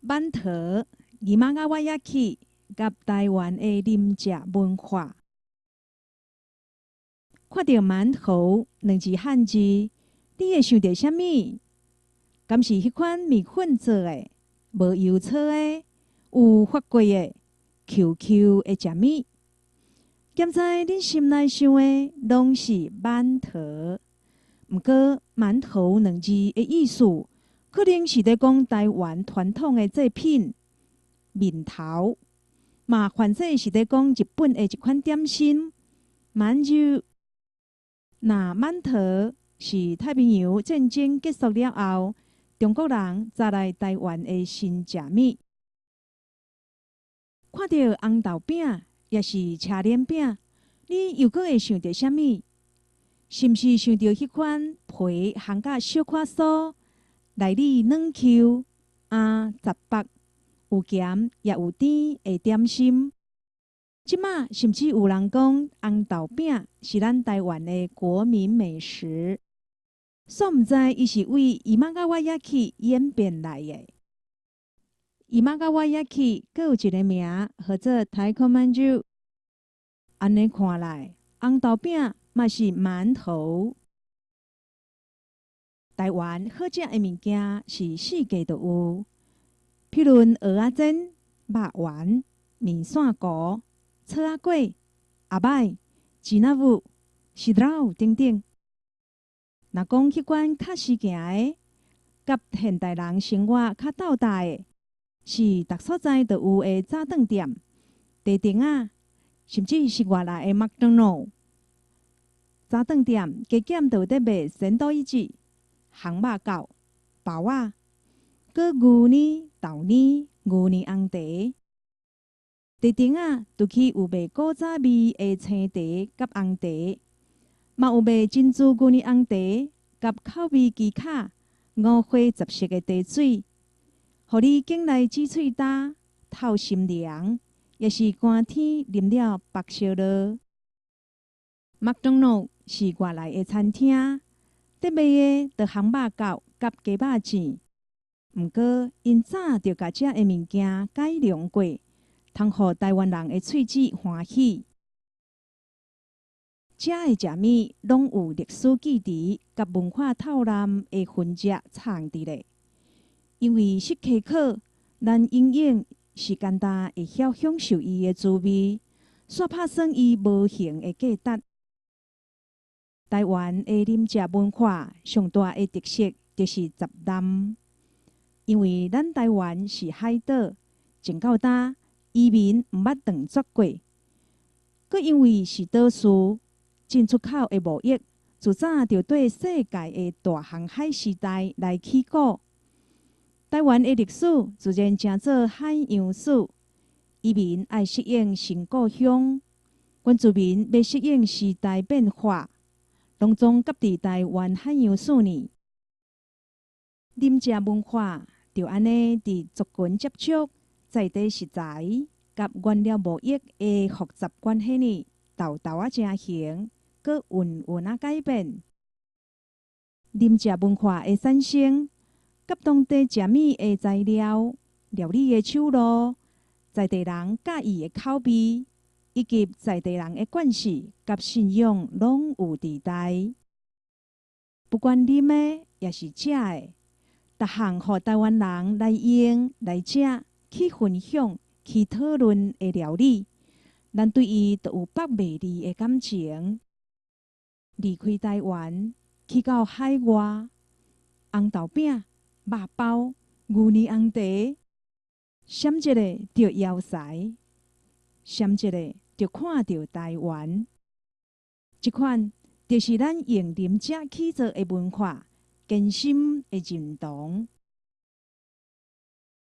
饅頭、今川焼佮台灣的啉食文化。看著饅頭兩字漢字，你會想著啥物？敢是彼款麵粉做的、無油炒的、有發過的、Q Q 的食物？敢知恁心內想的攏是饅頭？毋過，饅頭兩字的意思，可能是咧講台灣傳統的製品麵頭，嘛或者是咧講日本的一款點心饅頭。若饅頭是太平洋戰爭結束了後，中國人載來台灣的新食物。看著紅豆餅，抑是車輪餅，你又閣會想著啥物？是毋是想著彼款皮烘甲小可酥，內裡軟 Q 啊雜白，有鹹也有甜的點心？這馬甚至有人講紅豆餅是咱台灣的國民美食，煞毋知伊是為今川焼演變來的。今川焼閣有一个名，號做太鼓饅頭。按呢看來，紅豆餅嘛是饅頭。台灣好食的物件是四界都有，譬如蚵仔煎、肉圓、麵線糊、草仔粿、阿擺、糍仔母、豉老等等。若講彼款較時行的，佮現代人生活較鬥搭的，是逐所在都有的早頓店、茶亭仔，甚至是外來的麥當勞。早頓店加減都有佇賣三多一子、烘肉餃、包仔，閣牛奶、豆奶、牛奶紅茶。茶亭仔除去有賣古早味的青茶佮紅茶，嘛有賣珍珠牛奶紅茶佮口味奇巧、五花十色的茶水，予你境內止喙焦、透心涼，抑是寒天啉了縛燒熱。麥當勞是外來的餐廳，佇賣的著烘肉餃佮雞肉醬。毋過，𪜶早就共遮的物件改良過，通予台灣人的喙齒歡喜。遮的食物攏有歷史記憶佮文化透納的痕跡藏佇咧。因為適可可，咱永遠是簡單會曉享受伊的滋味，煞拍算伊無形的價值。台灣的啉食文化上大的特色就是雜談，因為咱台灣是海島，從到今移民毋捌斷絕過，閣因為是島嶼，進出口的貿易自早就綴世界的大航海時代來起鼓。台灣的歷史自然稱做海洋史，移民愛適應新故鄉，原住民欲適應時代變化，攏總夾佇台灣海洋史呢。啉食文化就按呢佇族群接觸、在地食材佮原料貿易的複雜關係呢，沓沓仔成形，閣穩穩仔改變。啉食文化的產生，佮當地食物的材料、料理的手路、在地人佮意的口味，以及在地人的慣勢佮信仰，攏有佇內。不管啉的，抑是食的，逐項予台灣人來用、來食、去分享、去討論的料理，咱對伊都有縛袂離的感情。離開台灣，去到海外，紅豆餅、肉包、牛奶紅茶，閃一下就枵臍，閃一下就看著台灣。這款就是咱用啉食去做的文化，堅深的認同。